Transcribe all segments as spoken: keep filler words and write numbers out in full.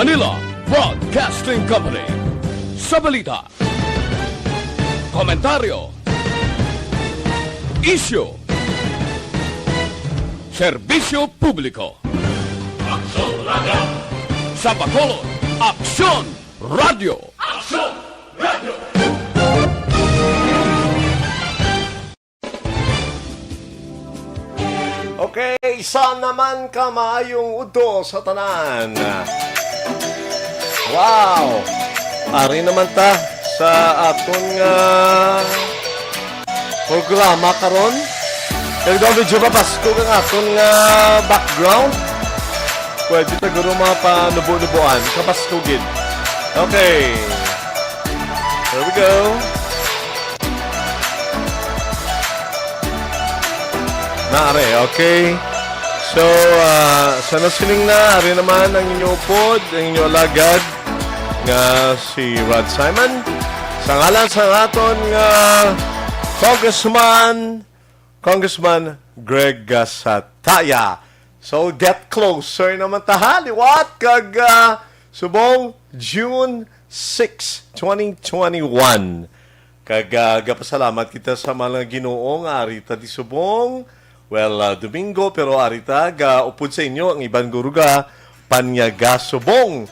Manila Broadcasting Company. Sa balita, komentaryo, isyu, serbisyo publiko. Aksyon Radio. Sa Bacolod, Aksyon Radio. Aksyon Radio. Okay, isa naman ka maayong udto sa tanan. Wow! Ari naman ta sa aton nga programa karon. Kag daw medyo mapaskog ang aton nga background. Pwede ta guro mga panubo-nubuan. Kapaskog gid. Okay. Here we go. Nare, okay. So, ah, sa nasiling na, ari naman ang inyo upod, ang inyo alagad, nga si Rod Simon. Sa ngalan sa aton nga Congressman, Congressman Greg Gasataya. So, get closer naman ta, ha, liwat kag, ah, subong June six, twenty twenty-one. Kag, ah, gapasalamat kita sa mga Ginoo nga ari ta di subong. Well, ah, Domingo, pero ari ta ga upod sa inyo ang iban guro ga panyaga subong.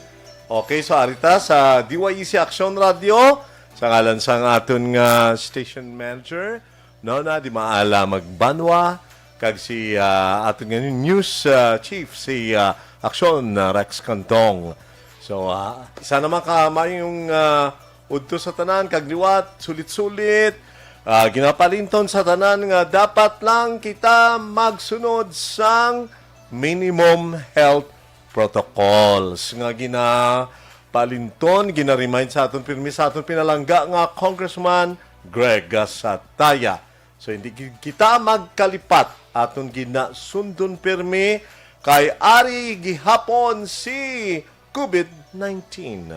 Okay, so ari ta sa D Y E C Aksyon Radio, sa ngalan sang aton nga station manager, no, na di maala magbanwa, kag si, ah, aton nga news, ah, chief, si, ah, Aksyon, ah, Rex Cantong. So, ah, isa naman ka mayong, ah, udto sa tanan, kag liwat, sulit-sulit, ah, ginapalinton sa tanan nga dapat lang kita magsunod sang minimum health protocols nga ginapalinton, ginaremind sa aton pirmi sa aton pinalangga nga Congressman Greg Gasataya. So, hindi gid kita magkalipat, aton ginasundon pirmi kay ari gihapon si covid nineteen.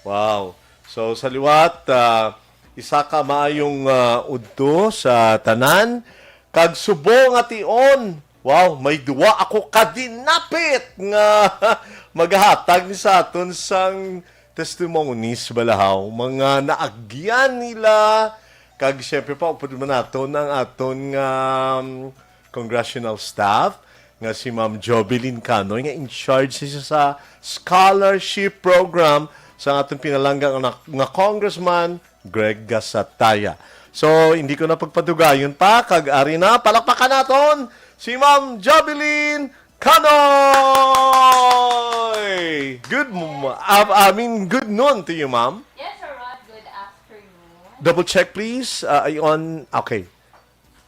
Wow. So, sa liwat, ah, isa ka maayong, ah, udto sa tanan. Kag subong nga tion, wow, may duwa ako ka dinapit nga magahatag ni sa aton sang testimonies balahaw, mga naagyan nila. Kag siyempre pa, upod man naton ang aton nga, um, congressional staff nga si Ma'am Jovelyn Canoy, nga in charge siya sa scholarship program sa aton pinalangga nga, nga Congressman Greg Gasataya. So, hindi ko na pagpadugayon pa, kag ari na, palakpakan naton si Ma'am Jovelyn Canoy! Good, m- uh, I mean, good noon to you, ma'am. Yes, Sir Rod. Good afternoon. Double check, please. Uh, are you on? Okay.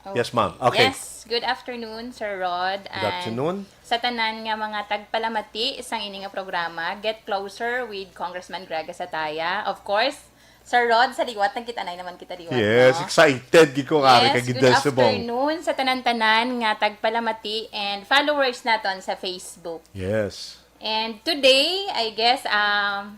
Oh. Yes, ma'am. Okay. Yes. Good afternoon, Sir Rod. Good afternoon. And sa tanan nga mga tagpalamati sang ini nga programa, Get Closer with Congressman Greg Gasataya. Of course, Sir Rod, sa liwat, nagkita na naman kita liwat, yes, no? Excited gid ko nga, yes, kag good afternoon sa tanan-tanan nga tagpalamati and followers naton sa Facebook. Yes. And today, I guess, um,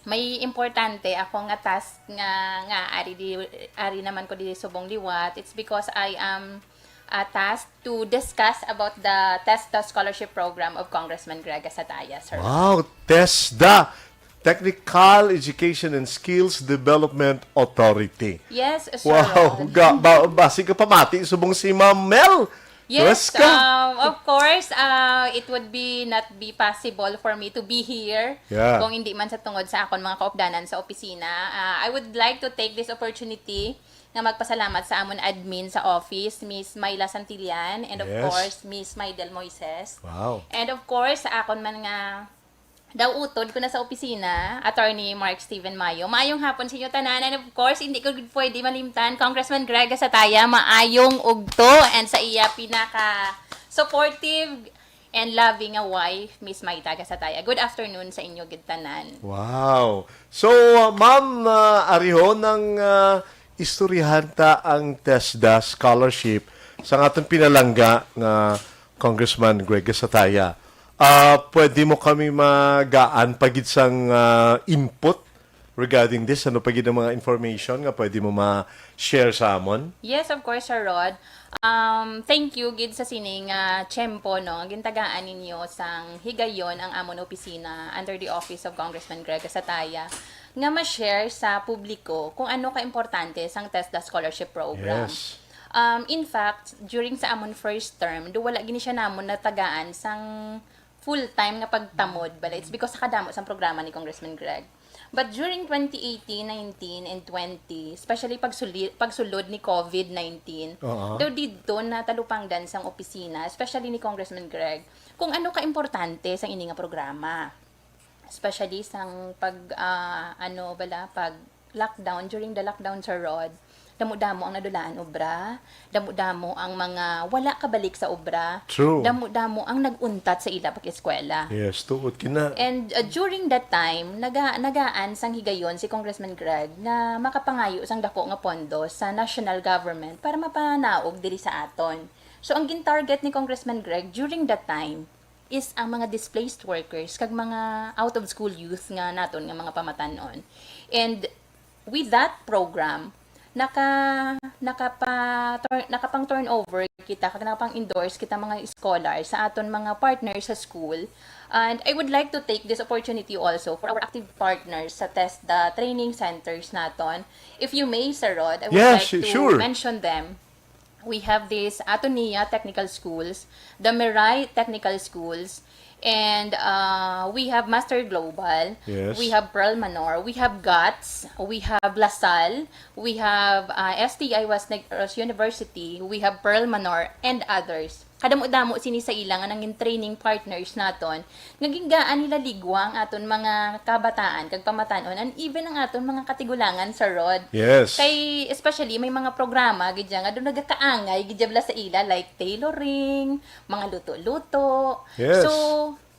may importante ako nga task nga, nga ari di, ari naman ko di subong liwat. It's because I am, uh, tasked to discuss about the TESDA scholarship program of Congressman Greg Gasataya, Sir. Wow, TESDA, Technical Education and Skills Development Authority. Yes, Sir. Wow, ga, ba, basi ka pamati subong si Ma'am Mel. Yes, um, of course, uh, it would be not be possible for me to be here, yeah, kung hindi man sa tungod sa akon mga kaupdanan sa opisina. Uh, I would like to take this opportunity nga magpasalamat sa amon admin sa office, Miss Myla Santillan, and of, yes, course, Miss Maidel Moises. Wow. And of course, sa akon man nga daw utod ko na sa opisina, Attorney Mark Steven Mayo. Maayong hapon sa inyo tanan. And of course, hindi ko gid pwede malimtan, Congressman Greg Gasataya, maayong ugto, and sa iya pinaka-supportive and loving nga wife, Miss Maita Gasataya. Good afternoon sa inyo gid tanan. Wow. So, uh, ma'am, uh, ariho nang, uh, istoryahan ta ang TESDA scholarship sa aton pinalangga nga Congressman Greg Gasataya. Ah, pwede mo kami magaan pa gid sang, ah, input regarding this? Ano pa gid ang mga information nga pwede mo ma-share sa amon? Yes, of course, Sir Rod. Um, thank you gid sa sini nga tiyempo, no, nga gintagaan ninyo sang higayon ang amon opisina under the office of Congressman Greg Gasataya nga ma-share sa publiko kung ano ka-importante sang TESDA Scholarship Program. Yes. Um, in fact, during sa amon first term, do wala gini siya namon natagaan sang full-time nga pagtamod bala. It's because sa kadamo sang programa ni Congressman Greg. But during twenty eighteen, nineteen, and twenty, especially pag suli- pagsulod ni COVID nineteen, Oo. daw didto na talupangdan sang opisina, especially ni Congressman Greg, kung ano ka-importante sang ini nga programa. Especially sang pag, ah, ano bala, pag lockdown, during the lockdown, Sir Rod, damo-damo ang nadulaan obra, damo-damo ang mga wala kabalik sa obra, True. damo-damo ang nag-untat sa ila pag-eskwela. Yes, tuod kina. And uh, during that time, naga nagaan sang higayon si Congressman Greg nga makapangayo sang dako nga pondo sa national government para mapanaog diri sa aton. So ang gin-target ni Congressman Greg during that time is ang mga displaced workers kag mga out of school youth nga naton nga mga pamatan-on. And with that program, naka nakapa nakapang turnover kita kag nakapang endorse kita mga scholars sa aton mga partners sa school. And I would like to take this opportunity also for our active partners sa TESDA training centers naton. If you may, Sir Rod, I would Yeah, like su- to sure. mention them. We have this Atonia Technical Schools, the Mirai Technical Schools, and uh, we have Master Global, Yes. we have Pearl Manor, we have GUTS, we have LaSalle, we have uh, S T I West Negros University, we have Pearl Manor, and others. Kadamo-damo sini sa ila nga nangin training partners naton nga gingaan nila ligwa ang aton mga kabataan kag pamatan-on and even ang aton mga katigulangan, Sir Rod. Yes. Kay especially may mga programa gid dyan nga doon nagakaangay gid dyan sa ila, like tailoring, mga luto-luto. Yes. So,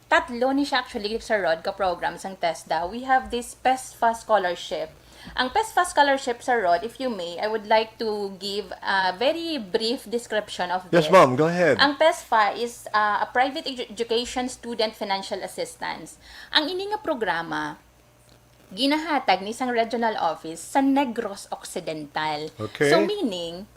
tatlo ni siya actually, Sir Rod, ka program sang TESDA. We have this PESFA scholarship. Ang PESFA scholarship, Sir Rod, if you may, I would like to give a very brief description of Yes, this. Ma'am, go ahead. Ang PESFA is uh, a private edu- education student financial assistance. Ang ini nga programa ginahatag ni sang regional office sa Negros Occidental. Okay. So meaning,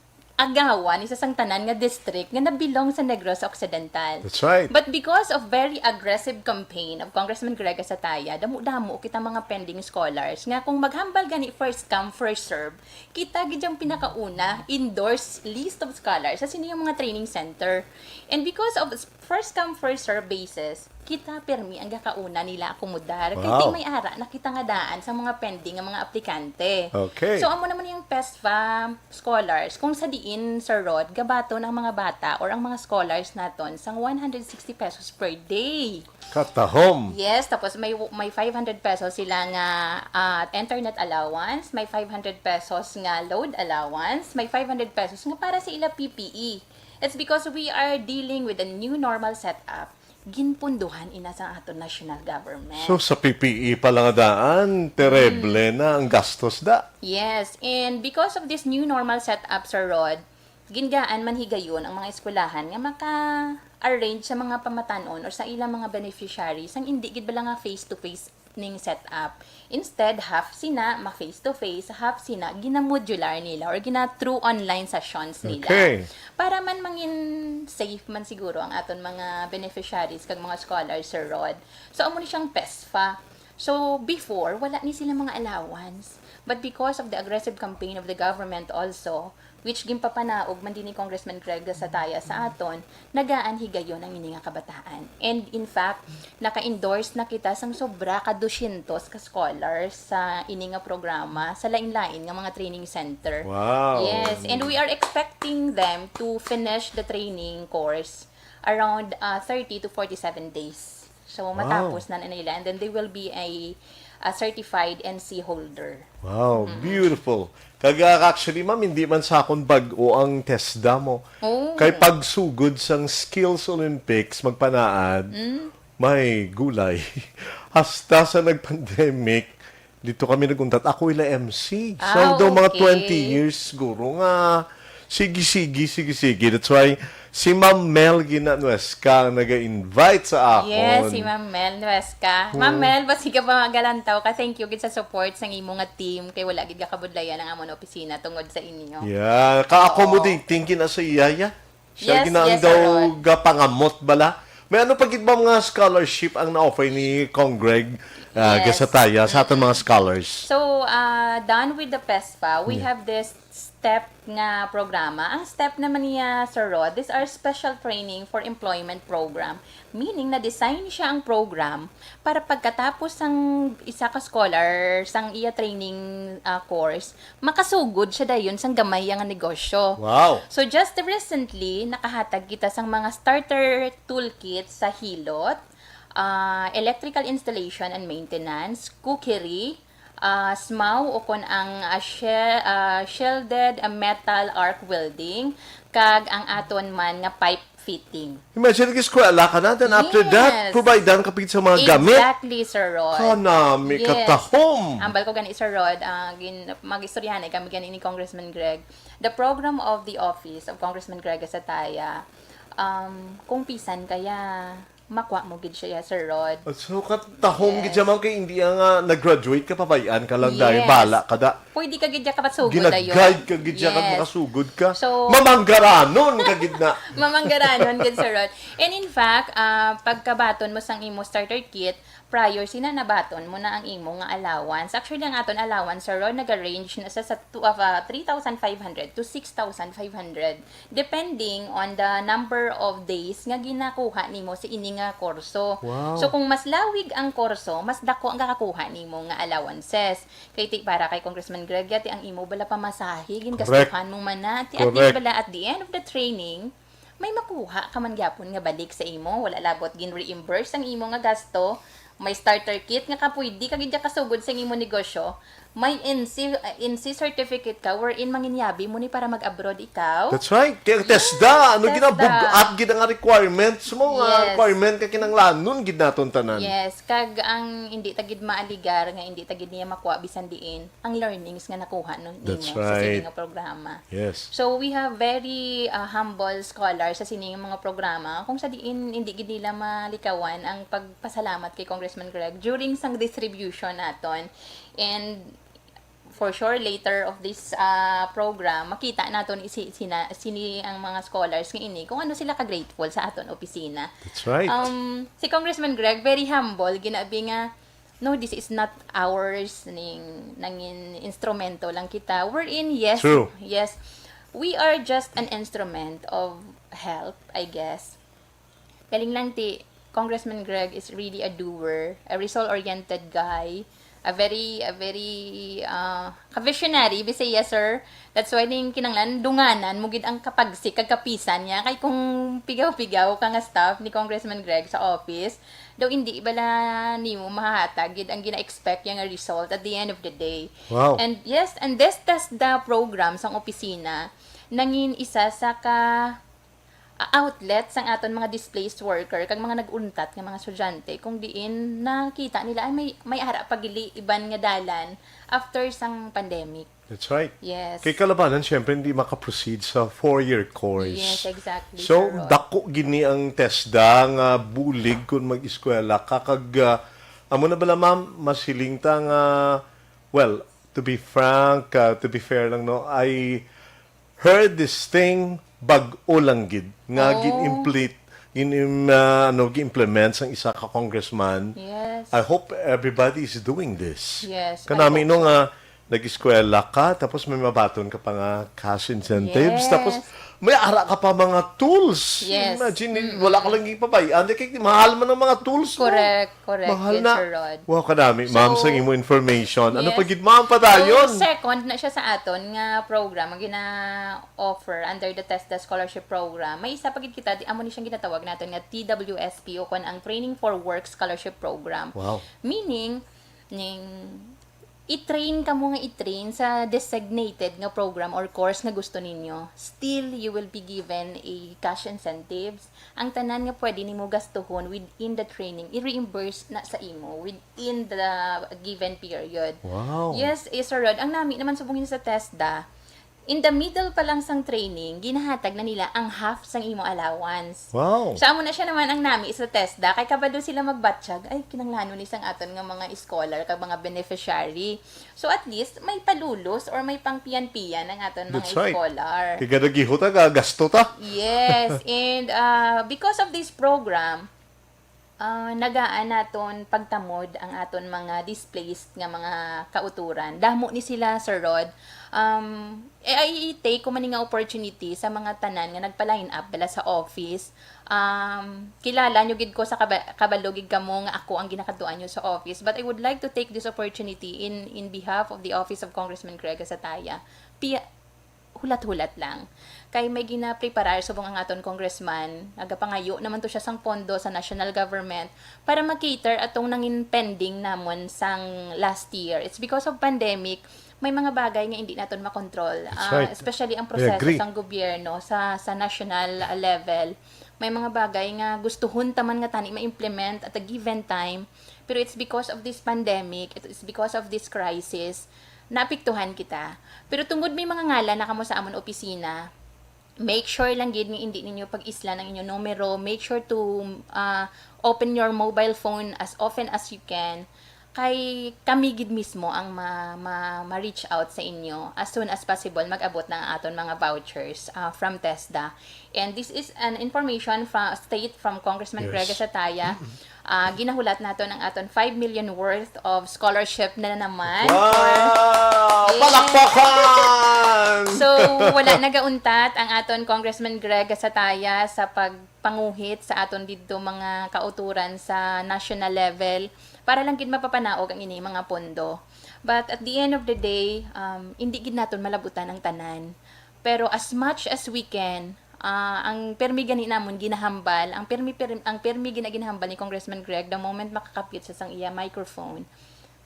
agawan ni sa sang tanan nga district nga nabilong sa Negros Occidental. That's right. But because of very aggressive campaign of Congressman Greg Asataya, damo-damo kita mga pending scholars nga kung maghambal gani first come, first serve, kita gid ang pinakauna endorse list of scholars sa sini yung mga training center. And because of first come, first serve basis, kita permi ang gakauna nila akomodar. Kay Wow. di may ara na kita nga daan sa mga pending nga mga aplikante. Okay. So, amo naman yung PESFA scholars. Kung sa diin, Sir Rod, gabaton ang mga bata or ang mga scholars naton sang one hundred sixty pesos per day. Katahom. Yes, tapos may may five hundred pesos sila nga ah, internet allowance, may five hundred pesos nga load allowance, may five hundred pesos nga para sa ila P P E. It's because we are dealing with a new normal setup. Ginpunduhan ina sa aton national government. So sa P P E pa lang daan, terrible na ang gastos da. Yes, and because of this new normal setup, Sir Rod, gingaan man higayon ang mga eskwelahan nga maka-arrange sa mga pamatanon or sa ilang mga beneficiaries ang indi gid bala nga face-to-face ning setup. Instead, half sina ma face-to-face, half sina gina-modular nila or gina-through online sessions nila. Okay. Para man mangin safe man siguro ang aton mga beneficiaries kag mga scholars, Sir Rod. So, amo ni siyang PESFA. So, before, wala ni sila mga allowance. But because of the aggressive campaign of the government also, which ginpapanaog man din ni Congressman Greg Gasataya sa aton, nagaan higayon ang ini nga kabataan. And in fact, naka-endorse na kita sang sobra ka dusyentos ka scholars sa ini nga programa sa lain-lain nga mga training center. Wow. Yes, and we are expecting them to finish the training course around uh, thirty to forty-seven days. So, Wow. matapos na na nila, and then they will be a, a certified N C holder. Wow, beautiful. Kag ah, actually, ma'am, hindi man sa akon bag-o ang TESDA mo. Oh. Kay pagsugod sang Skills Olympics, magpanaad, may gulay. Hasta sa nag-pandemic, dito kami naguntat. Ako ila M C. So, Ah, daw mga okay. twenty years siguro nga Sige, sige, sige, sige. That's why si Ma'am Mel Ginanuesca ang naga-invite sa akon. Yes, si Ma'am Mel Nuesca. Ma'am Hmm. Mel, basi ka pa magalantaw ka. Thank you gid sa support sang imo nga team kay wala gid ka kabudlayan ang amon opisina tungod sa inyo. Yeah, ka-accommodating gid na sa iya, ya. Siya Yes, gid na ang yes, daw Sir Rod. Gapangamot bala. May ano pa gid ba mga scholarship ang na-offer ni Cong Greg ah, Yes. Gasataya sa aton mga scholars? So, ah, done with the PESPA, we Yeah. have this step nga programa. Ang step naman niya, Sir Rod, these are special training for employment program. Meaning, na-design siya ang program para pagkatapos sang isa ka scholar, sang iya training ah, course, makasugod siya dayon sang gamay nga negosyo. Wow. So, just recently, nakahatag kita sang mga starter toolkit sa hilot, ah, electrical installation and maintenance, cookery, ah, smaw o kon ang ah, she- ah, shielded ah, metal arc welding, kag ang aton man nga pipe fitting. Imagine, nag-eskwela ka na, then after that, Yes. Providean ka pa gid sa mga gamit. Exactly, Sir Roy. Kanami, Yes. Katahom. Ambal ko gani, Sir Rod, ah, gin, mag-istoryahanay kami gani ni Congressman Greg. The program of the office of Congressman Greg Gasataya, um, kung pisan kaya, makwa mo gid siya, Sir Rod. So, katahom gid siya, Yes. Ma'am, kay hindi nga nag-graduate ka, pabayaan ka lang dahil Yes. bala ka da. Pwede ka gid ya kapasugod dayon. Gina-guide ka gid ya kag Yes. makasugod ka. So, Mamanggaranon ka gid na. Mamanggaranon gid, Sir Rod. And in fact, ah, pagkabaton mo sang imo starter kit, prior sina nabaton mo na ang imo nga allowance. Actually, ang aton allowance, Sir Rod, naga-range na sa, sa two, of, ah, three thousand five hundred to six thousand five hundred, depending on the number of days nga ginakuha nimo sa ini nga kurso. Wow. So, kung mas lawig ang kurso, mas dako ang kakakuha nimo nga allowances. Kay ti para kay Congressman Greg, yati ang imo bala pamasahe, gingastuhan mo man na. Ti at least Correct. Bala at the end of the training, may makuha ka man gyapon nga balik sa imo. Wala labot gin-reimburse ang imo nga gasto. May starter kit nga kapwede ka gid kasugod sa imo negosyo. May N C, uh, N C certificate ka wherein manginyabi mo ni para mag-abroad ikaw. That's right. Kaya Yes, TESDA, ano TESDA. Ginabug-at gid ang requirements mo, nga Yes. Requirement ka kinanglanon gid naton tanan. Yes, kag ang hindi ta gid maaligar nga hindi ta gid niya makuha bisan diin ang learnings nga nakuha no, nimo That's sa right. Sige nga programa. Yes. So we have very uh, humble scholars sa sining mga programa kung sa diin hindi gid nila malikawan ang pagpasalamat kay Congressman Greg during sang distribution naton. And for sure later of this uh, program makita naton isi sina sini ang mga scholars nga ini kung ano sila ka grateful sa aton opisina. That's right. Um si Congressman Greg very humble ginabi nga no, this is not ours, ning nangin instrumento lang kita. Wherein, yes, True. Yes, we are just an instrument of help, I guess. Galing lang ti, Congressman Greg is really a doer, a result-oriented guy, a very, a very, uh, ka-visionary, we say yes, sir. That's why ning kinanglan dunganan mo gid ang kapagsik kag kapisan niya kay kung pigaw-pigaw ka nga staff ni Congressman Greg sa office, daw indi bala nimo mahahatag gid ang gina-expect niya nga result at the end of the day. Wow. And yes, and this TESDA program sang opisina nangin isa sa ka outlet sang aton mga displaced worker kag mga nag-untat nga mga estudyante kung diin nakita nila ay may may ara pa gili iban nga dalan after sang pandemic. That's right. Yes. Kay kalabanan, syempre, hindi maka-proceed sa four-year course. Yes, exactly, So, Sir Rod. Dako gini ang TESDA nga bulig kung mag-eskwela ka. Kag, ah, amo na bala, ma'am, masiling ta nga, well, to be frank, ah, to be fair lang, no, I heard this thing, bag-o lang gid, nga Oh. gin-implement, gin-, ah, ano, gi-implement sang isa ka congressman. Yes. I hope everybody is doing this. Yes, I Kanami, hope no, so. Nga nag-eskwela ka, tapos may mabaton ka pa nga cash incentives, Yes. Tapos may ara ka pa mga tools. Yes. Imagine, Mm-mm. Wala ka lang gipabay-an. Di kay mahal man ang mga tools mo. Correct, correct. Mahal Yes, na. Sir Rod. Wow, kanami, ma'am, So, sa imo information. Ano yes. Pa gid, ma'am, padayon? So, second na siya sa aton nga program, ang gina-offer under the TESDA Scholarship Program. May isa pa gid kita, di, amo ni siyang ginatawag natin nga T W S P o kon ang Training for Work Scholarship Program. Wow. Meaning, ning i-train kamo nga i-train sa designated nga program or course nga gusto ninyo, still you will be given a cash incentives. Ang tanan nga pwede nimo gastuhon within the training, i-reimburse na sa imo within the given period. Wow. Yes, eh, Sir Rod, ang nami naman subong sa TESDA, In the middle pa lang sang training, ginahatag na nila ang half sang imo allowance. Wow. So, amo na siya naman ang nami sa TESDA, kay kabalo sila magbatsyag, ay, kinanglanon ni sang aton nga mga scholar kag mga beneficiary. So, at least, may palulos or may pangpiyan-piyan ang aton mga That's right. scholar. Kaya nagihot ka, gasto ta. Yes, and uh, because of this program, uh, nagaan naton pagtamod ang aton mga displaced nga mga kauturan. Damo ni sila, Sir Rod. Um, eh, I take ko man nga opportunity sa mga tanan nga nagpa-line up bala sa office. Um, kilala nyo gid ko sa kaba- kabalo gid kamo nga ako ang ginakadtuan nyo sa office. But I would like to take this opportunity in in behalf of the office of Congressman Greg Gasataya. Pia- hulat-hulat lang. Kay may ginapreparar subong ang aton congressman, nagapangayo naman to siya sang pondo sa national government para ma-cater atong nangin pending namon sang last year. It's because of pandemic, may mga bagay nga hindi naton makontrol. That's Ah, right. Especially ang I proseso agree. sang gobyerno sa sa national, ah, level. May mga bagay nga gustuhon ta man nga tani ma-implement at a given time, pero it's because of this pandemic, it's because of this crisis, naapektuhan kita. Pero tungod may mga ngalan na kamo sa amon opisina, make sure lang gid nga hindi ninyo pag-islan ang inyong numero. Make sure to ah, open your mobile phone as often as you can. Kay kami gid mismo ang ma, ma, ma-reach out sa inyo as soon as possible. Mag-abot na ang aton mga vouchers ah, from TESDA. And this is an information from state from Congressman Yes. Greg Sataya. Ah, ginahulat naton ang aton five million worth of scholarship na naman. Wow! Yes. Palakpakan! So, wala nagauntat ang aton Congressman Greg Sataya sa pagpanguhit sa aton didto mga kauturan sa national level para lang gid mapapanaog ang ini mga pondo. But at the end of the day, um, hindi gid naton malabutan ang tanan. Pero as much as we can, ah, ang permi gani namon ginahambal, ang permi, per, ang permi gina ginahambal ni Congressman Greg the moment makakapit sa sang iya microphone,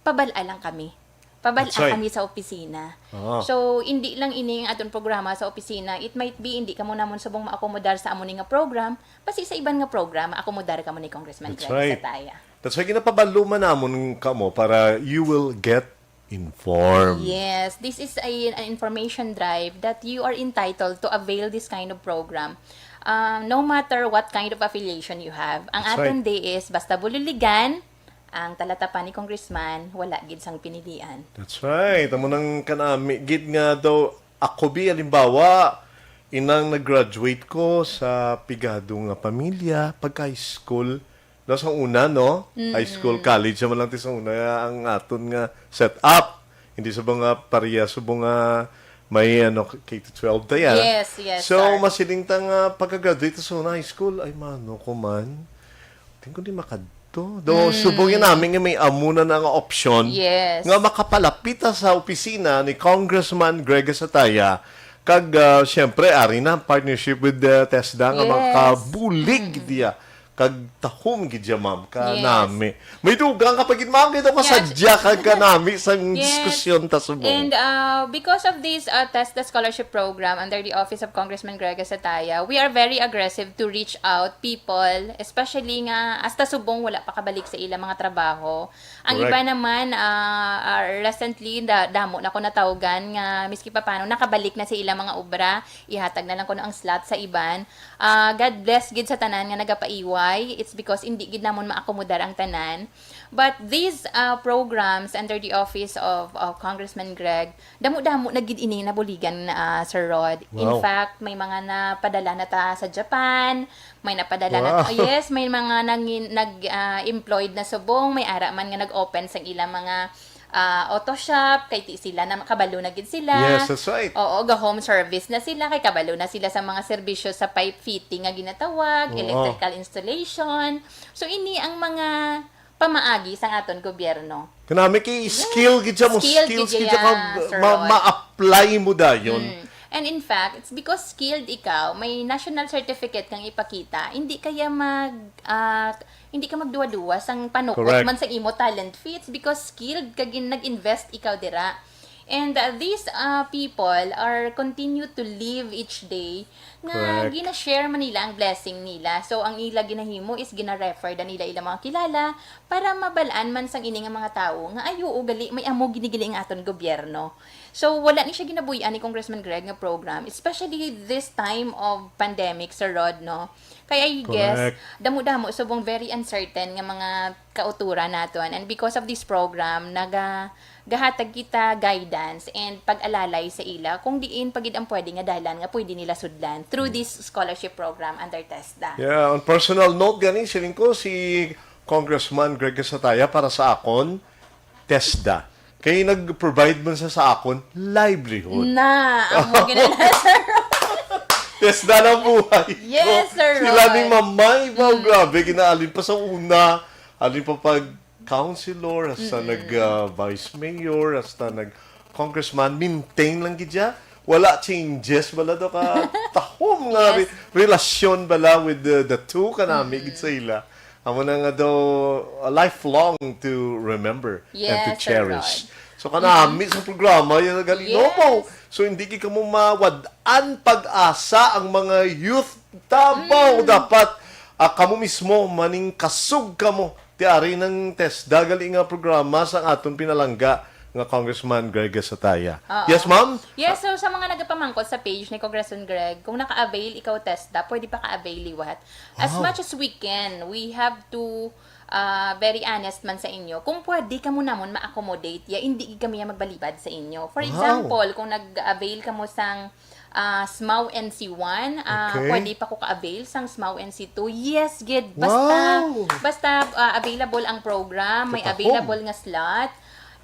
pabal-a lang kami. Pabal-a That's right. kami sa opisina. Oo. So, hindi lang ini ang aton programa sa opisina. It might be, hindi kamo namon subong maakomodar sa amo ni nga program, basi sa iban nga program, maakomodar kamo ni Congressman That's Greg right. Sataya. That's why ginapabaluman namon kamo para you will get informed. Yes, this is a, an information drive that you are entitled to avail this kind of program. Uh, no matter what kind of affiliation you have. Ang That's aton right. day is, basta Bululigan, ang talatapan ni Congressman, wala gid sang pinilian. That's right. Amo nang kanami gid nga daw ako bi, halimbawa, inang nag-graduate ko sa pigado nga pamilya pagka high school. No, sa una, no? High school, college naman lang ti sa una ang aton nga set up. Hindi sa mga pareha sa mga may ano, K to twelve ta yan. Yes, yes, So, sir. Masiling ta nga pagka-graduate sa una high school, ay mano ko man. Tingko di makadto. Do, subong yun namin nga may amo na nga option Yes. nga makapalapit ta sa opisina ni Congressman Greg Sataya. Kag, ah, siyempre, ari na, partnership with the TESDA nga Yes. makabulig diya. Kag tahom gid ya, ma'am, ka Yes. nami. May dugang ka pa gid, ma'am, kay daw ka Yeah, sadya kag kanami sang Yes. diskusyon ta subong. And uh, because of this uh, TESDA scholarship program under the office of Congressman Greg Sataya, we are very aggressive to reach out people, especially nga hasta subong wala pa kabalik sa ilang mga trabaho. Ang Correct. Iba naman, uh, uh, recently, da- damo na ko natawgan nga miski pa paano nakabalik na sa ilang mga obra, ihatag na lang kuno ang slot sa iban. Ah, God bless gid sa tanan nga nagapaiway. It's because hindi gid namon maakomodar ang tanan. But these uh, programs under the office of uh, Congressman Greg, damo-damo na gid ini nabuligan, uh, Sir Rod. In Wow. Fact, may mga napadala na ta sa Japan, may napadala na Wow. ta, yes, may mga nangin, nag uh, employed na subong, may ara man nga nag-open sang ilang mga uh, auto shop, kay ti sila na kabalo na gid sila. Yes, that's right. Oo, ga home service na sila, kay kabalo na sila sa mga serbisyo sa pipe fitting nga ginatawag, Oo. Electrical installation. So ini ang mga pamaagi sang aton gobyerno. Kanami kay skill gid siya mo, Skill skills gid gid siya siya, kag Sir ma- Rod. ma-apply mo dayon. Mm. And in fact, it's because skilled ikaw, may national certificate kang ipakita, hindi kaya mag ah, hindi ka magduwa-duwa sang panukot Correct. Man sang imo talent fits because skilled ka gin nag-invest ikaw dira. And uh, these uh, people are continue to live each day nga gina-share man nila ang blessing nila. So, ang ila ginahimo is gina-refer da nila ila mga kilala para mabalaan man sang ini nga mga tawo nga, "Ay, oo, gali, may amo gini gali ang aton gobyerno." So, wala ni siya ginabuy-an ni Congressman Greg nga program, especially this time of pandemic, Sir Rod, no? Kay I guess, damo-damo subong very uncertain nga mga kauturan naton. And because of this program, naga gahatag kita guidance and pag-alalay sa ila kung diin pa gid ang pwede nga dalan nga pwede nila sudlan through this scholarship program under TESDA. Yeah, on personal note gani, siling ko si Congressman Greg Gasataya para sa akon, TESDA. Kay nag-provide man sa, sa akon livelihood. Na, amo gina-, Sir Ron. TESDA na buhay ko. Yes, Sir Sila ni Ron. Mamay, wow, Mm. grabe, ginaalin pa sa una. Alin pa pag counselor, hasta Mm-mm. nag, ah, vice mayor, hasta nag congressman, maintain lang gid siya. Wala changes, wala daw ka tahom nga Yes. re-, relasyon bala with the, the two kanami Mm-mm. gid sa ila. Amo na nga daw, a lifelong to remember and to Yes, Sir cherish. Rod. So, kanami Mm-hmm. sa programa, yan ang gali, Yes. no po. So, hindi gid kamo mawad-an pag-asa ang mga youth Davao. Mm. Dapat, ah, kamo mismo, maningsasug kamo. Ti ari ng TESDA, gali nga programa sa aton pinalangga nga Congressman Greg Gasataya. Oo. Yes, ma'am? Yes, so sa mga nagapamangkot sa page ni Congressman Greg, kung naka-avail ikaw TESDA, pwede pa ka-avail liwat. As Wow. much as we can, we have to, ah, very honest man sa inyo. Kung pwede kamo namon ma-accommodate, ya, hindi gid kami ya magbalibad sa inyo. For Wow. example, kung nag-avail kamo sang, ah, SMAW N C one, ah, Okay. pwede pa ko ka-avail sang SMAW N C two. Yes, gid. Basta, Wow. basta, ah, available ang program, may Katahom. available nga slot.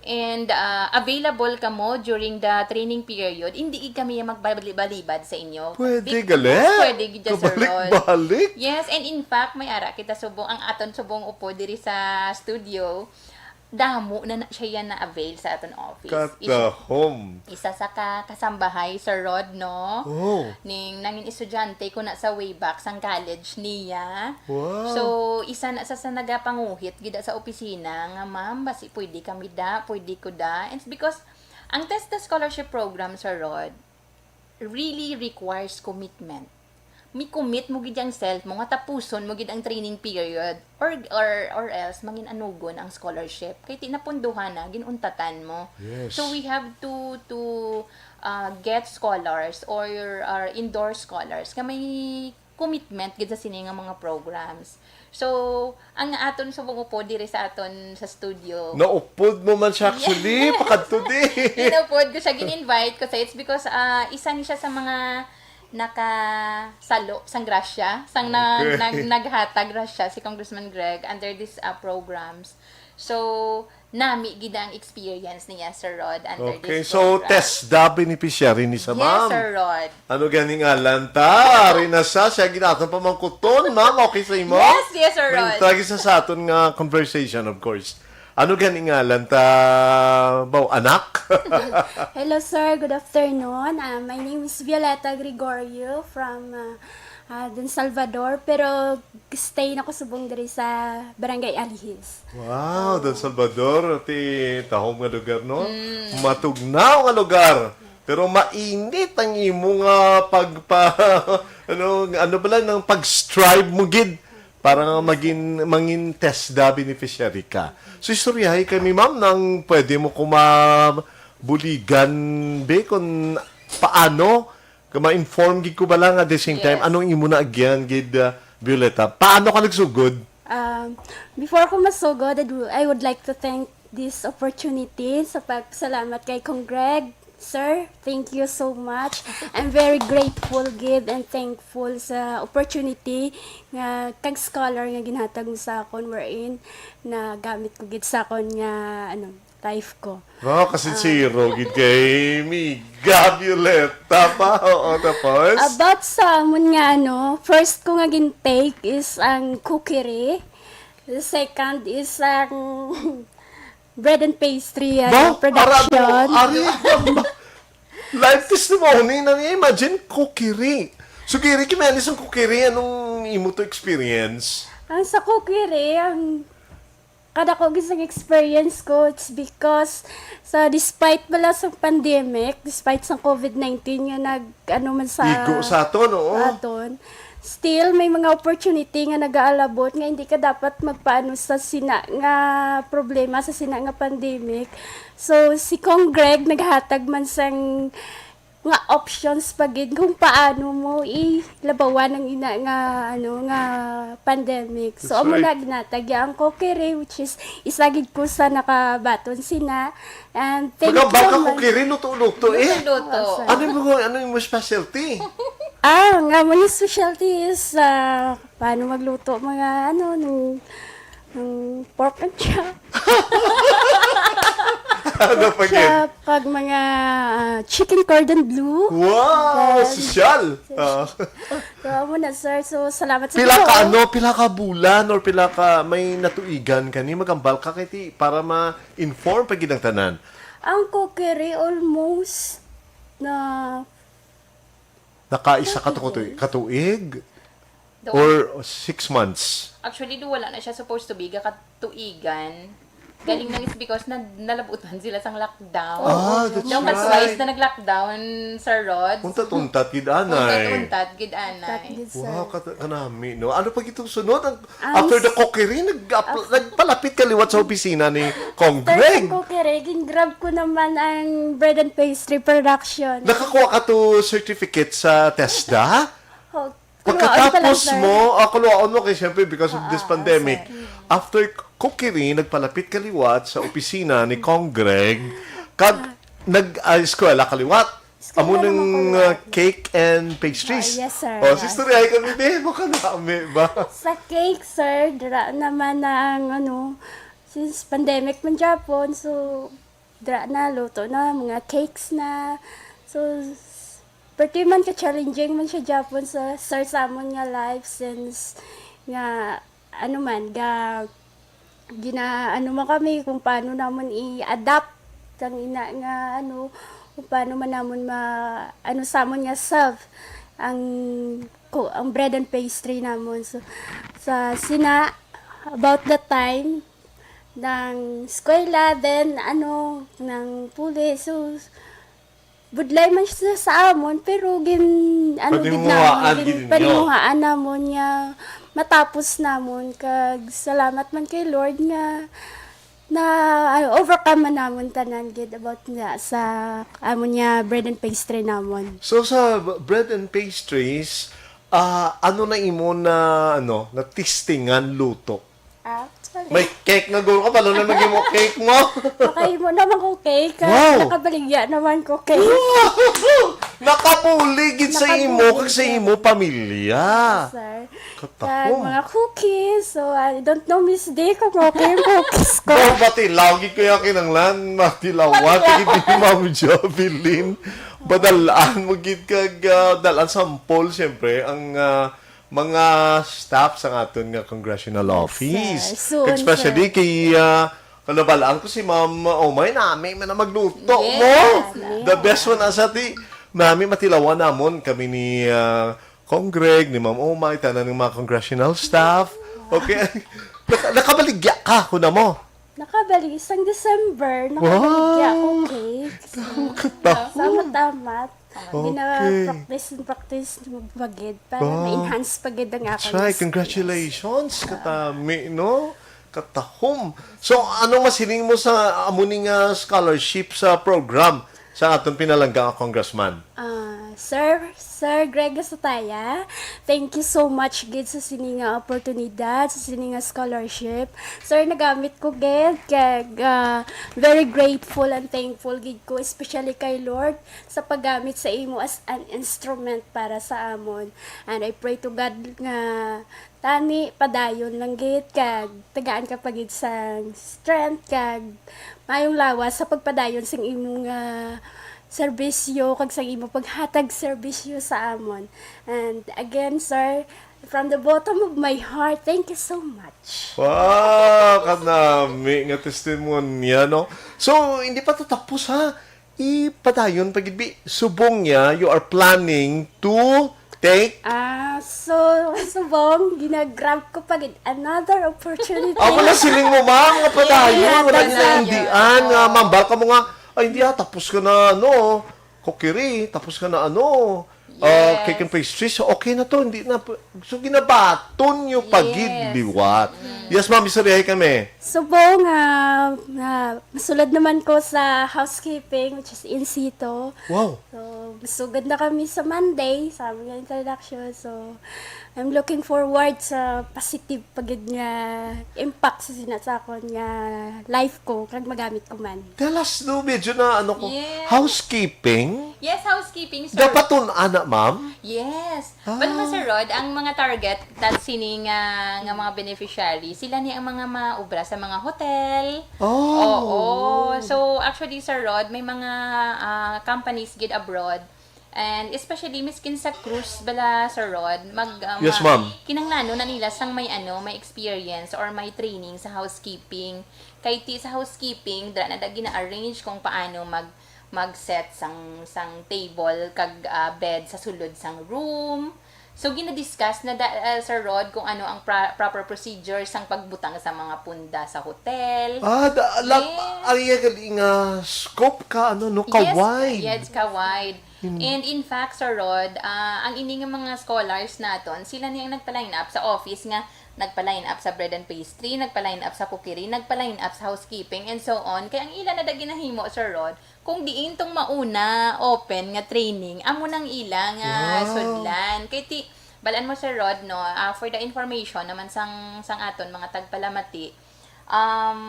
And, ah, available kamo during the training period, hindi gid kami magbalibad sa inyo. Pwede Be-, gali? yes, pwede gid, Sir Rod. Kabalik-balik? Yes, and in fact, may ara kita subong, ang aton subong upod diri sa studio, damo na, na siya yan na-avail sa aton office. Isa, Katahom. isa sa ka-, kasambahay, Sir Rod, no? Oh. Ning nangin estudyante ko na sa way back sang college niya. Wow. So, isa na sa, sa nagapanguhit gid sa opisina nga, "Ma'am, basi pwede kami da, pwede ko da." And because ang TESDA Scholarship Program, Sir Rod, really requires commitment. Mi-commit mo gid ang self mo nga tapuson mo gid ang training period, or, or, or else mangin anugon ang scholarship. Kay ti napunduhan na, ginuntatan mo. Yes. So we have to, to, uh, get scholars or, or endorse scholars nga may commitment gid sa sini nga mga programs. So, ang aton subong upod diri sa aton sa studio. Naupod mo man siya actually, Yeah. pakadto di. Inupod ko siya, gin-invite ko sa, it's because, ah, isa ni siya sa mga nakasalo sang grasya, sang nag-, Okay. nag-, naghatag grasya si Congressman Greg under these, ah, programs. So, nami gid ang experience niya, Sir Rod, under Okay, this so program. TESDA beneficiary ni sa Yes, ma'am. Sir Rod. Ano gani ngalan ta? Ari na sa siya gid aton pamangkuton, ma'am. Okay sa imo? Yes, yes, Sir Rod. May tagi sa, sa aton nga conversation, of course. Ano gani ngalan ta, baw, anak? Hello, sir. Good afternoon. Ah, my name is Violeta Gregorio from, ah, ah, Don Salvador, pero stay na ko subong diri sa Barangay Alihis. Wow, Don Salvador, ti tahom nga lugar, no? Mm. Matugnaw nga lugar. Pero mainit ang imo nga pagpa-, ano, ano ba lang, ng pag-strive mo gid para nga magin-, mangin TESDA beneficiary ka. So, istoryahay kami, ma'am, nang pwede mo ko mabuligan, be, kung paano, kung ma-inform gid ko ba lang at the same time, Yes. anong imo na agyan gid, ah, Violeta? Paano ka nagsugod? Um, before ko masugod, I do, I would like to thank this opportunity sa pagpasalamat kay Cong Greg. Sir, thank you so much. I'm very grateful gid and thankful sa opportunity nga kag scholar nga ginhatag mo sa akon, wherein nagamit ko gid sa akon nga, ano, life ko. Wow, kasinsero Ah. gid kay Miga Violeta pa. Oo, tapos? About sa amon nga, ano, first ko nga gin-take is ang cookery. The second is ang bread and pastry, ano, Ba? production. Ara, ano? Ari, live testimony na niya. Imagine, cookery. So, Giri, kimalis ang cookery. Anong imo to experience? Ang sa cookery, ang Kadako gid sang experience ko, it's because sa, despite bala sa pandemic, despite sa covid nineteen nga nag, ano man sa Igo sa aton, oo. aton, still may mga opportunity nga nagaalabot nga hindi ka dapat magpaano sa sina nga problema, sa sina nga pandemic. So, si Cong Greg naghatag man sang nga options pa gid kung paano mo ilabawan ang ina nga, ano, nga pandemic. So, That's amo right. na ginatag ya ang cookery, which is isa gid ko sa nakabaton sina. And thank Magambal you ka man. Kukiri, luto-luto eh. Luto-luto. Ano mo, ano yung specialty? Ah, nga mo yung specialty is, ah, paano magluto mga, ano, ng, ng pork and chop. Ano pa yun? Chop, kag mga, ah, chicken cordon bleu. Wow! Then, sosyal! Ah. So, amo na, sir. So, salamat sa Pila ka Ginoo. Ano, pila ka bulan or pila ka may natuigan ka ni magambal ka kay ti para ma-inform pa gid ang tanan. Ang cookery almost na Nakaisa ka to thirty katu- days. Katuig? Daw- Or six months? Actually, do wala na siya supposed to be, gakatuigan. Galing lang is because na, nalabutan sila sang lockdown. Ah, that's Daw right. Twice na nag-lockdown sa Rods. Untat-untat gid anay. Untat-untat gid anay. Untat gid, sir. Wow, kat- kanami, no? Ano pa gitong sunod? Ang, Ang after the s- cookery, nag, af- nagpalapit ka liwat sa opisina ni Cong After Greg. Sa cookery, gin-grab ko naman ang bread and pastry production. Nakakuha ka to certificate sa TESDA? Ho, Pagkatapos mo, ah, kuluwaon mo kay, siyempre, because of this pandemic, after cookery, nagpalapit ka liwat sa opisina ni Cong Greg, kag nag, ah, eskwela ka liwat. Eskwela Amo naman nang, ko ah, liwat. Cake and pastries. Ah, yes, sir. Oh, Yes. Sister, ay kami, be, mo ka nami ba? Sa cake, sir, dira naman na ang, ano, since pandemic man gyapon, so, dira na, luto na, mga cakes na. So, s- pretty man ka-challenging man siya gyapon sa, sir, sa amon nga life since nga, ano man, ga, gina, ano man kami kung paano namon i-adapt kang ina nga, ano, kung paano man namon ma, ano, sa amon nga self ang, ko, ang bread and pastry namon. So, sa sina, about the time, nang eskwela, then, ano, nang puli. So, budlay man siya sa amon, pero gin, ano, gid Paninguhaan namon, gid gin, ninyo. Paninguhaan namon nga matapos namon. Kag salamat man kay Lord nga na, ano, overcome man namon tanan gid about na sa amon nga bread and pastry namon. So, sa b-, bread and pastries, ah, ano na imo na, ano, na testingan luto? Actually. May cake na guro ka, paano na mag-imo cake mo? Nakahimo naman ko cake. Wow! Nakabaligya naman ko cake. Wow! Nakabulig gid sa imo, Nakabulig kag sa gid. Imo pamilya. Yes, sir. Katahom. Kag mga cookies. So, I don't know, Miss D, kung okay yung cookies ko. Wow, matilaw gid ko yung kinanglan. Matilawan, Matilawan. Sige, di, Ma'am Jovelyn. Badalaan mo gid kag, ah, dalaan sample, siyempre, ang, ah, mga staff sa aton nga congressional office. Sir, soon, Especially sir. Kay, ah, kalabalaan ko si Ma'am Omay, nami man na magluto Yes, mo. Ma'am. The best one asa ti, nami matilawan namon kami ni, ah, Cong Greg, ni Ma'am Omay, tanan ng mga congressional staff. Okay. Naka-, nakabaligya ka, kuna mo. Nakabalik, isang December, nakabaligya Wow! Ako cake. Katahom. Sa amat-amat. Okay. Gina-practice and practice magid para Wow. Ma-enhance pa gid ang That's akong right. Skills. Congratulations, katami, no? Katahom. So, anong masiling mo sa amo ni nga scholarship sa program sa aton pinalangga nga congressman? Ah, Sir, Sir Greg Gasataya, thank you so much gid sa sini nga oportunidad, sa sini nga scholarship. Sir, nagamit ko gid, kag, ah, very grateful and thankful gid ko, especially kay Lord, sa paggamit sa imo as an instrument para sa amon. And I pray to God nga tani padayon lang gid kag tagaan ka pa gid sang strength kag maayong lawas sa pagpadayon sang imo nga serbisyo kag sang imo paghatag serbisyo sa amon. And again, sir, from the bottom of my heart, thank you so much. Wow, kanami nga testimonya, no? So, hindi pa to tapos, ha? Ipadayon pa gid, bi. Subong niya, you are planning to Take? Ah, so, subong, ginagrab ko pa gid another opportunity. Ako na siling mo, ma'am, nga padayon, Yeah, wala that's niyo na it. Indian, nga ma'am, baka mo nga, "Ay, hindi ah, tapos ka na, ano, cookery, tapos ka na, ano, ah, Yes. cake and pastries, so okay na to, hindi na." So, ginabaton niyo pa gid Yes. liwat. Mm. Yes, ma'am, istoryahay kami. Subong, ah, ah, masulod naman ko sa housekeeping, which is in situ. Wow. So, masugod na kami sa Monday, sa among introduction. So, I'm looking forward sa positive pa gid nga impact sa sina-, sa akon nga life ko, kag magamit ko man. Tell us, no, medyo na, ano ko, Yes. housekeeping? Yes, housekeeping, sir. Dapat tun-, ana, ma'am? Yes. Ah. But, Sir Rod, ang mga target, that sini nga, nga mga beneficiary, sila ni ang mga maubra sa mga hotel. Oh. Oo. So, actually, Sir Rod, may mga, ah, companies gid abroad. And especially, miskin sa cruise bala, Sir Rod, mag, ah, Yes, ma-, ma'am. kinahanglanon na nila sang may, ano, may experience or may training sa housekeeping. Kay ti sa housekeeping, dira na da gina-arrange kung paano mag, mag-set sang, sang table kag, ah, bed sa sulod sang room. So, gina-discuss na da, ah, Sir Rod, kung ano ang pra-, proper procedure sang pagbutang sa mga punda sa hotel. Ah, da, la, Yes. ang iya gali nga scope ka, ano, no, Yes, ka-wide. yes, ka-wide. Hmm. And in fact, Sir Rod, ah, ang ini nga mga scholars naton, sila ni ang nagpa-line up sa office nga nagpa-line up sa bread and pastry, nagpa-line up sa cookery, nagpa-line up sa housekeeping, and so on. Kay ang ila na da ginahimo, Sir Rod, kung diin tong mauna open nga training, amo nang ila nga Wow. sudlan. Kay ti, balaan mo, Sir Rod, no, ah, for the information naman sang, sang aton mga tagpalamati, um,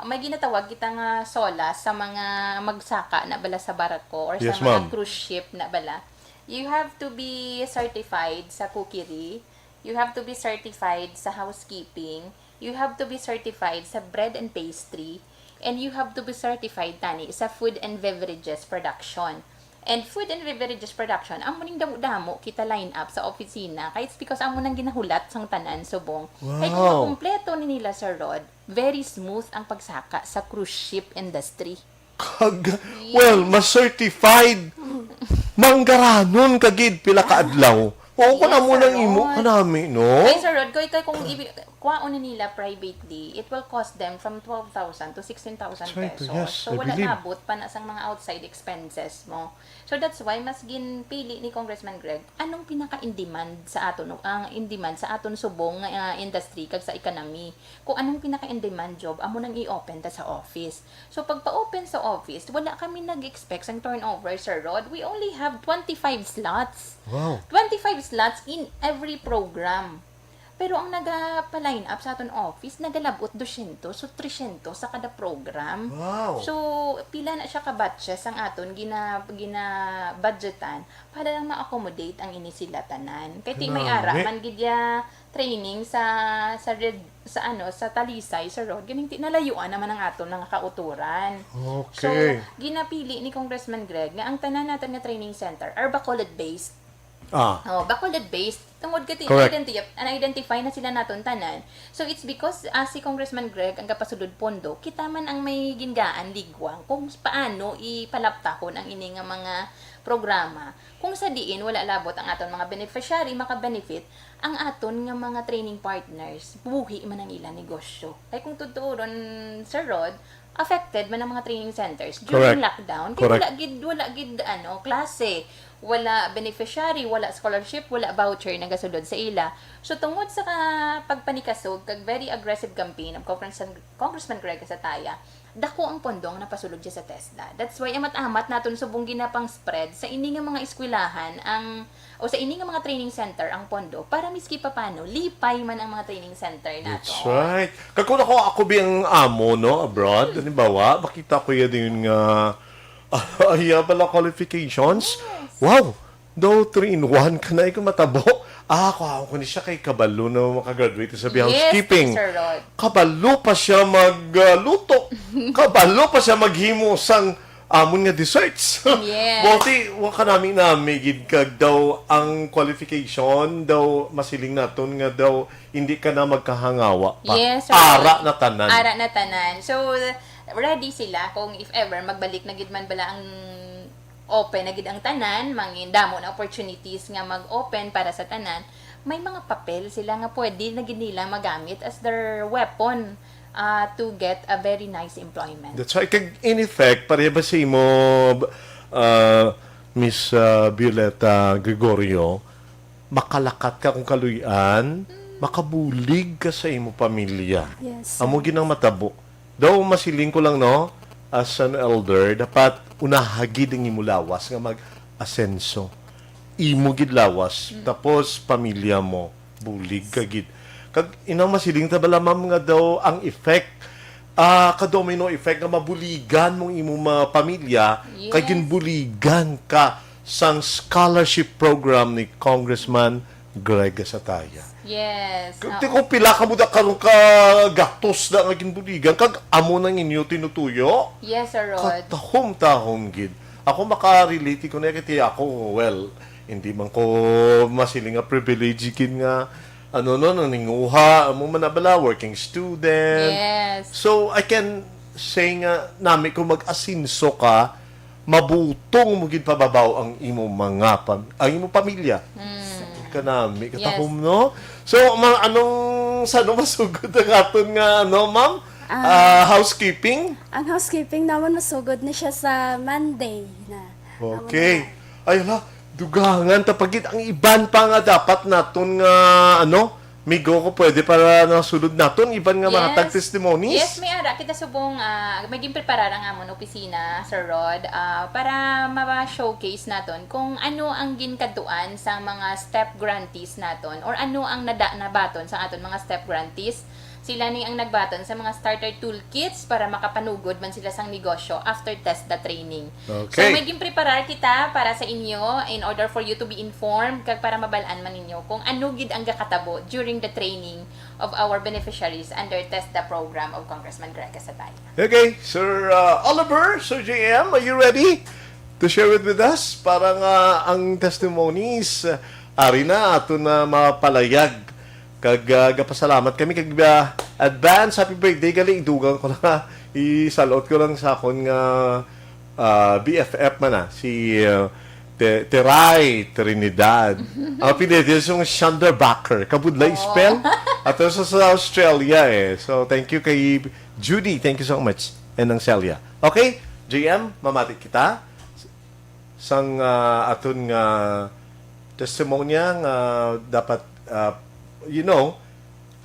may ginatawag kita nga SOLAS sa mga magsaka na bala sa barko or sa Yes, mga ma'am. cruise ship na bala. You have to be certified sa cookery. You have to be certified sa housekeeping. You have to be certified sa bread and pastry. And you have to be certified, tani, sa food and beverages production. And food and beverages production, amo ning damo-damo kita line up sa opisina. Kay it's because amo nang ginahulat sang tanan subong. Kay kung Wow. makumpleto ni nila, Sir Rod, very smooth ang pagsaka sa cruise ship industry. Kag, Yes. well, ma-certified. Manggaranon ka gid pila ka adlaw. Oo, kung Yes, amo nang Sir imo Rod. kanami, no? Ay, Sir Rod, kay, kay kung ibi-, kwaon ni nila privately, it will cost them from twelve thousand to sixteen thousand That's right, pesos. yes, So, I wala believe. nabot pa na sang mga outside expenses mo. So, that's why mas ginpili ni Congressman Greg anong pinaka-in-demand sa aton, ang in-demand sa aton subong nga, ah, industry kag sa economy. Kung anong pinaka-in-demand job, amo nang i-open ta sa office. So, pagpa-open sa office, wala kami nag-expect sang turnover, Sir Rod. We only have twenty-five slots. Wow. Twenty-five slots in every program. Pero ang nagapa-line up sa aton office, nagalabot dosyentos o tresyentos sa kada program. Wow. So, pila na siya ka batches ang aton gina-, gina-budgetan para lang ma-accommodate ang ini sila tanan. Kay ti may Kanami. ara man gid ya training sa, sa red, sa ano, sa Talisay, sa road, ganing ti nalayuan naman ang aton mga kauturan. So, Okay. ginapili ni Congressman Greg nga ang tanan naton nga training center are Bacolod-based. Ah. Oh, Bacolod-based. Tungod kay ti Correct. na-identi-, na-identify na sila naton tanan. So, it's because, ah, si Congressman Greg ang gapasulod pondo, kita man ang may gingaan ligwang kung paano ipalaptahon ang ini nga mga programa. Kung sa diin wala labot ang aton mga beneficiary maka-benefit, ang aton nga mga training partners, buhi man ang ila negosyo. Kay kung tuturon, Sir Rod, affected man ang mga training centers during Correct. lockdown. Kay Correct. wala gid, wala gid, ano, klase, wala beneficiary, wala scholarship, wala voucher nagasulod sa ila. So, tungod sa ka-, pagpanikasog kag very aggressive campaign of Congressman, Congressman Greg Casataya, dako ang pondo nga napasulod siya sa TESDA. That's why amat-amat naton subong ginapang-spread sa ini nga mga eskwelahan ang, o sa ini nga mga training center ang pondo para miski papano lipay man ang mga training center That's naton. right. Kag kung ako, ako biyang amo, no, abroad, halimbawa, makita ko yan yun nga, ah, iya pala qualifications. Yes. Wow! Daw three in one ka na, ikaw matabo. Ah, kuhaon ko ni siya kay kabalo na makagraduate sa Yes, housekeeping. Sir Rod. Kabalo pa siya mag, ah, luto. Kabalo pa siya maghimo sang amon nga desserts. Yes. Buti, wa ka nami-nami gid kag daw ang qualification, daw masiling naton nga daw hindi ka na magkahangawa pa. Yes, Sir Rod. Ara na tanan. Ara na tanan. So, ready sila kung if ever magbalik na gid man bala ang open na gid ang tanan, mangin damo na opportunities nga mag-open para sa tanan, may mga papel sila nga pwede na gid nila magamit as their weapon, ah, to get a very nice employment. That's right. Kag in effect, pareha ba sa imo, ah, Miss, ah, Violeta Gregorio, makalakat ka kung kaluy-an, makabulig ka sa imo pamilya. Yes, sir. Amo gid ang matabo. Daw masiling ko lang, no, as an elder, dapat unaha gid ang imo lawas nga mag-asenso. Imo gid lawas, Mm. tapos pamilya mo, bulig ka gid. Kag inang masiling ta bala, ma'am, nga daw ang effect, ah, ka-domino effect nga mabuligan mong imo mga pamilya, kag Yes. ginbuligan ka sang scholarship program ni Congressman Greg Gasataya. Yes, Kag oo. ti kung pila ka mo da karon ka gatos na nga ginbuligan, kag amo nang inyo tinutuyo? Yes, Sir Rod. Katahom-tahom gid. Ako makarelate ko na kay ako, well, hindi man ko masiling nga privilege gid nga, ano, no, naninguha, amo man na bala, working student. Yes. So, I can say nga, nami ko mag-asenso ka, mabutong mo gid pababaw ang imo mga pam-, ang imo pamilya. Mm. Kanami, Yes. katahom, no? So, ma-, anong, sa ano masugod ang aton nga, ano, ma'am? Ah. Ah, housekeeping? Ang housekeeping naman masugod na siya sa Monday na. Okay. Ay, hala, dugangan ta pa gid ang iban pa nga dapat naton nga, ano, migo ko pwede para nasulod naton, iban nga mga Yes. tag testimonies. Yes, may ara kita subong, ah, may ginpreparar ang amon opisina, Sir Rod, ah, para ma-showcase naton kung ano ang ginkadtuan sa mga step grantees naton or ano ang nada-, nabaton sa aton mga step grantees. Sila ni ang nagbaton sa mga starter toolkits para makapanugod man sila sang negosyo after TESDA training. So, Okay. may ginpreparar kita para sa inyo in order for you to be informed kag para mabal-an man ninyo kung ano gid ang gakatabo during the training of our beneficiaries under TESDA program of Congressman Greg Casataya. Okay, Sir, uh, Oliver, Sir J M, are you ready to share it with us? Para nga ang testimonies, uh, ari na, ato na mapalayag. Kag, uh, gapasalamat kami kag, uh, advance happy birthday. Gali, idugang ko lang, ha. Isalot ko lang sa akon nga, uh, B F F man, ah, si, uh, Te-, Teray Trinidad. Ang apelyido sa Schanderbacher. Kabudlay Oh. spell. At sa, sa Australia, eh. So, thank you kay Judy. Thank you so much. And ang Celia. Okay, J M, mamati kita sang, ah, aton nga testimonya nga dapat, ah, you know,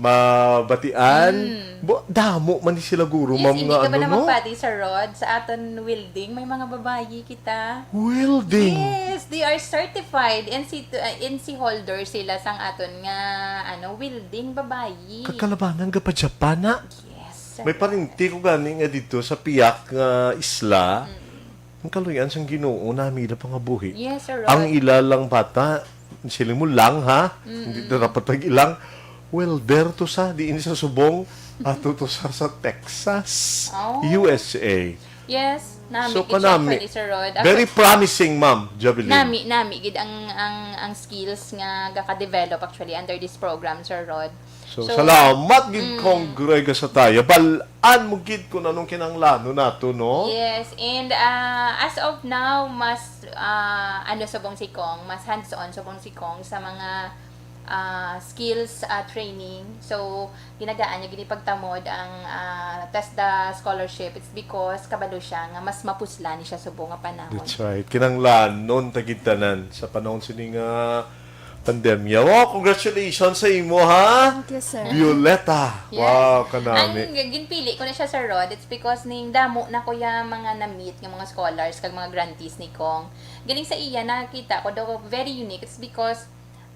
mabatian. Mm. Bu-, damo man ni sila, guro, Yes, ma'am, hindi nga ka ba ano, na no? magpati, Sir Rod? Sa aton welding, may mga babayi kita. Welding? Yes, they are certified N C, uh, N C holder sila sang aton nga, ano, welding babayi. Kakalabanan ka pa Japan, na? Yes, Sir May Rod. parinti ko gani nga dito sa piyak nga isla. Mm. Ang kaluy-an sang Ginoo, nami ila pangabuhi. Yes, Sir Ang Rod. ila lang bata, sila mo lang, ha? Mm-mm. Hindi na dapat nag-ilang. Welder to sa, diin sa subong, ato to sa, sa Texas, Oh. U S A. Yes, nami So, gid siya kanami. actually, Sir Rod. Very Actually, promising, Ma'am Javelin. nami, nami gid ang, ang, ang skills nga gaka-develop actually under this program, Sir Rod. So, So, salamat gid, mm. Kong Greg Gasataya. Bal-an mo gid kung anong kinahanglanon nato, no? Yes, and, ah, as of now, mas, ah, ano, subong si Kong, mas hands-on subong si Kong sa mga, ah, skills, ah, training. So, ginagaan niya gid pagtamod ang, ah, TESDA scholarship. It's because kabalo siya nga mas mapuslan ni siya subong nga panahon. That's right. Kinahanglanon ta gid tanan sa panahon sini nga pandemya. Wow, congratulations sa imo, ha? Thank you, sir. Violeta. Yes. Wow, kanami. Ang ginpili ko na siya, Sir Rod, it's because ning damo na ko ya mga na-meet nga mga scholars kag mga grantees ni Kong. Galing sa iya, nakita ko daw very unique. It's because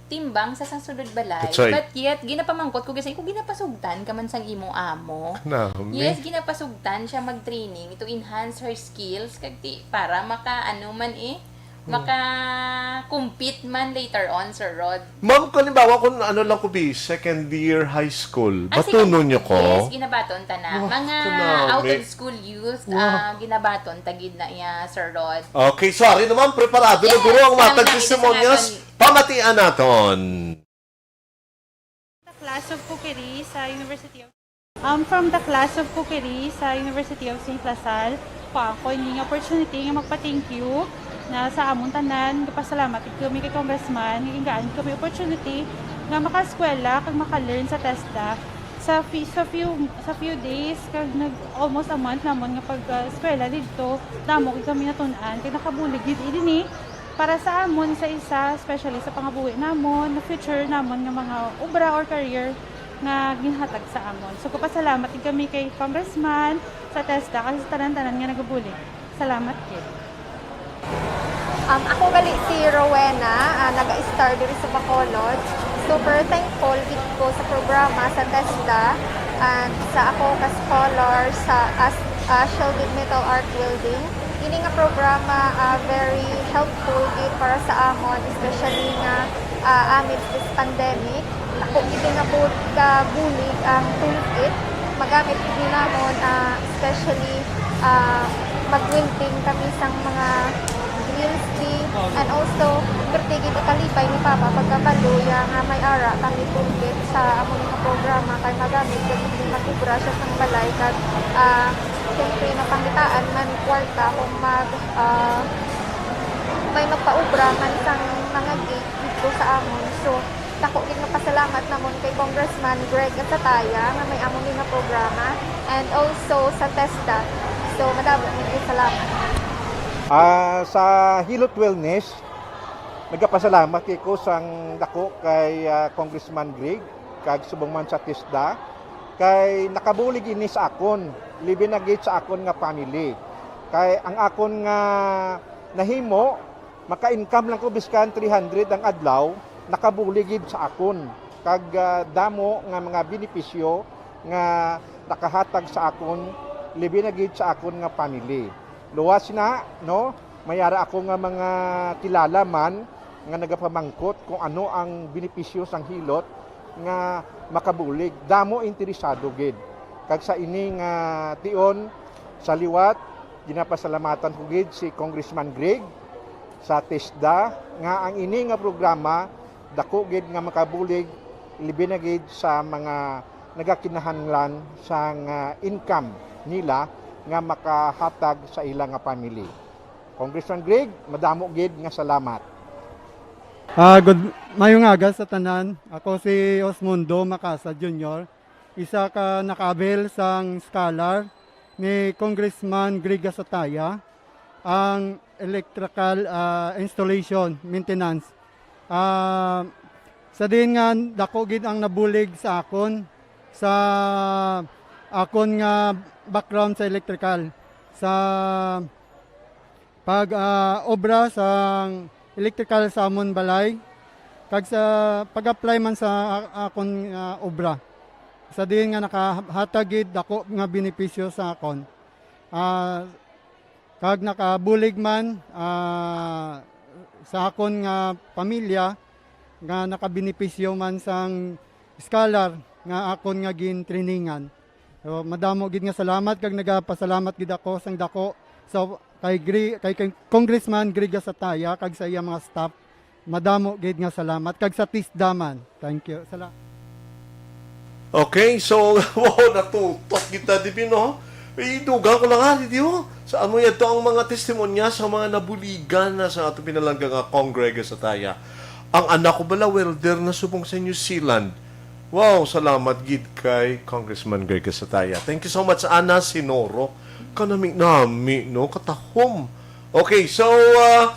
timbang sa sang sulod balay. That's right. But yet, ginapamangkot ko, kasi ko, ginapasugtan ka man sang imo amo. Kanami. Yes, ginapasugtan siya mag-training to enhance her skills. Kag ti, para maka, ano man eh, Hmm. maka-compete man later on, Sir Rod. Ma'am, kung halimbawa, kung ano lang ko, bi, second year high school, Ah, sige. batunon niyo ko? Yes, ginabaton ta na. Wah, Mga kanami. out of school youth, Wah. ah, ginabaton ta gid na iya, Sir Rod. Okay, sorry naman, preparado na Yes, guro ang mga salamat, tag-testimonyos. salamat. Pamatian naton. The class of cookery sa University of I'm from the class of cookery sa University of Saint La Salle. Pa ako ini nga opportunity nga magpa-thank you Na sa amon tanan, gapasalamat gid kami kay Congressman nga gingaan kami opportunity nga makaeskwela kag maka-learn sa TESDA. Sa fi-, sa few, sa few days, kag nag, almost a month namon nga pag, ah, eskwela didto, damo gid kami natun-an, kag nakabulig gid ini para sa amon sa isa, especially sa pangabuhi namon, na future namon nga mga obra or career nga ginhatag sa amon. So, gapasalamat gid kami kay Congressman, sa TESDA, kag sa tanan-tanan nga nagabulig. Salamat gid. Um, ako gali si Rowena, ah, naga-star diri sa Bacolod. Super thankful gid ko sa programa sa TESDA and sa ako ka scholar sa as, ah, Shielded Metal Arc Welding. Ini nga programa, ah, very helpful gid para sa amon, especially nga, ah, amidst this pandemic. Ako gid nga bu-, ka bulig ang toolkit. Magamit gid namon, ah, especially, ah, mag-welding kami sang mga grills di, and also, perti gid kalipay ni Papa pagkabalo iya nga may ara kami toolkit sa amo nga programa kay magamit gid ni mag-obra siya sang balay kag, ah, siyempre, mapangitaan man kwarta kung mag, ah, may magpaobra man sang mga gate dito sa amon. So, dako gid nga pasalamat namon kay Congressman Greg Gatazataya nga may amo ni nga programa, and also sa TESDA. So, madamo gid salamat. Ah, sa Hilot Wellness, nagapasalamat kay ko sang dako kay, ah, Congressman Greg kag subong man sa TESDA kay nakabulig ini sa akon, libi na gid sa akon nga family. Kay ang akon nga nahimo, maka-income lang ko biskan three hundred ang adlaw, nakabulig gid sa akon. Kag, ah, damo nga mga benepisyo nga nakahatag sa akon, libi na gid sa akon nga family. Luwas na, no? May ara ako nga mga kilala man nga nagapamangkot kung ano ang benepisyo sang hilot nga makabulig. Damo interesado gid. Kag sa ini nga tion, sa liwat, ginapasalamatan ko gid si Congressman Greg sa TESDA nga ang ini nga programa dako gid nga makabulig, libi na gid sa mga nagakinahanglan sang, ah, income nila nga makahatag sa ila nga family. Congressman Greg, madamo gid nga salamat. Ah, good, mayong aga sa tanan. Ako si Osmundo Macasa Junior, isa ka nakabil sang scholar ni Congressman Greg Gatazataya, ang electrical, ah, installation, maintenance. Ah, sa diin nga dako gid ang nabulig sa akon, sa akon nga background sa electrical, sa pag, ah, obra sa electrical sa amon balay, kag sa pag-apply man sa a-, akon, ah, obra. Sa diin nga nakahatag gid dako nga benepisyo sa akon. Ah, kag nakabulig man, ah, sa akon nga pamilya nga nakabenepisyo man sang scholar nga akon nga gintrainingan. So, madamo gid nga salamat kag nagapasalamat gid ako sang dako sa kay Gre-, kay, kay Congressman Greg Gatazataya kag sa iya mga staff. Madamo gid nga salamat kag sa TESDA man. Thank you. Sala- Okay, so, wow, natutok kita, di ba, no? Idugang ko lang, ha, di, oh. Sa amo yadto ang mga testimonya sa mga nabuligan na sa ato pinalangga nga Congreg sa Taya. Ang anak ko bala, welder na subong sa New Zealand. Wow, salamat gid kay Congressman Greg sa Taya. Thank you so much, Ana Sinoro. Kanami-nami, no? Katahom. Okay, so, uh,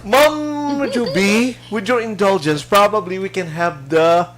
Ma'am Juby, with your indulgence, probably we can have the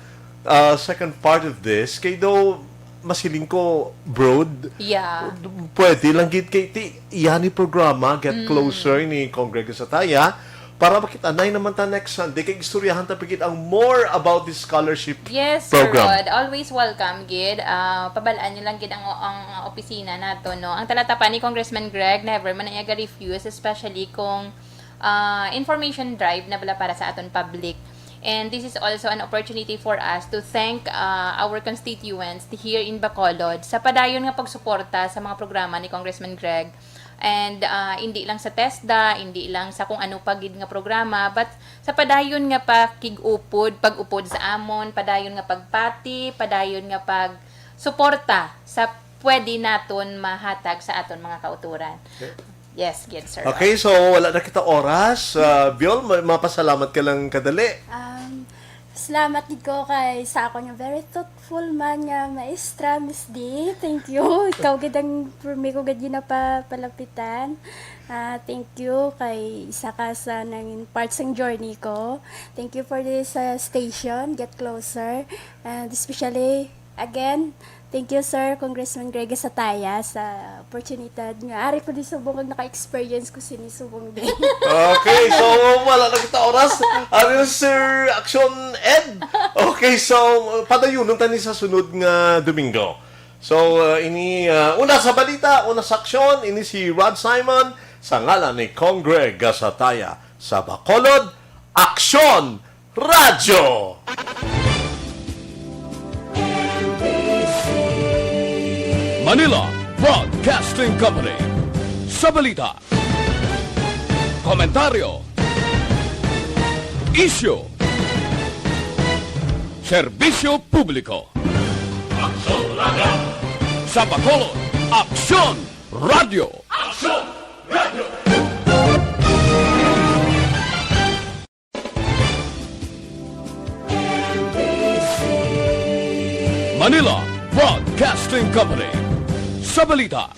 uh, second part of this. Kay daw, masiling ko, broad. Yeah. Pwede lang gid kay ti, iya ni programa, Get Closer ni Congreg sa Taya. Para makita na naman ta next Sunday, kay istoryahan ta pigit ang more about this scholarship Yes, Sir program. Rod. Always welcome, gid. Ah, pabalaan niyo lang, gid, ang, ang opisina nato, no? Ang talatapa ni Congressman Greg, never man na iya ga-refuse, especially kung ah, information drive na bala para sa aton public. And this is also an opportunity for us to thank, ah, our constituents here in Bacolod sa padayon nga pagsuporta sa mga programa ni Congressman Greg. And, ah, hindi lang sa TESDA, hindi lang sa kung ano pa gid nga programa, but sa padayon nga pakig-upod, pag-upod sa amon, padayon nga pagpati, padayon nga pag suporta sa pwede naton mahatag sa aton mga kautoran. Yes, gid, sir. Okay, so wala na kita oras. Uh, Biol, ma- mapasalamat ka lang kadali. Um, salamat gid ko kay sa ako nga very thoughtful man nga maestra, Miss D. Thank you. Ikaw gid ang permi ko gid ginapapalapitan. Ah, thank you kay isa ka sa nangin part sang journey ko. Thank you for this uh, station, Get Closer. And especially, again, thank you, Sir Congressman Greg Sataya, sa oportunidad nga ari ko di subong ag naka-experience ko sini subong din. Okay, so wala na kita oras. Ano, Sir Action Ed? Okay, so padayunon tani sa sunod nga Domingo. So uh, ini uh, una sa balita, una sa aksyon, ini si Rod Simon sa ngalan ni Congreg Gasataya sa Bacolod Aksyon Radyo. Manila Broadcasting Company. Sa balita, komentaryo, isyu, serbisyo publiko. Aksyon Radyo. Sa Bacolod, Aksyon Radyo. Aksyon Radyo. Manila Broadcasting Company. Sa balita,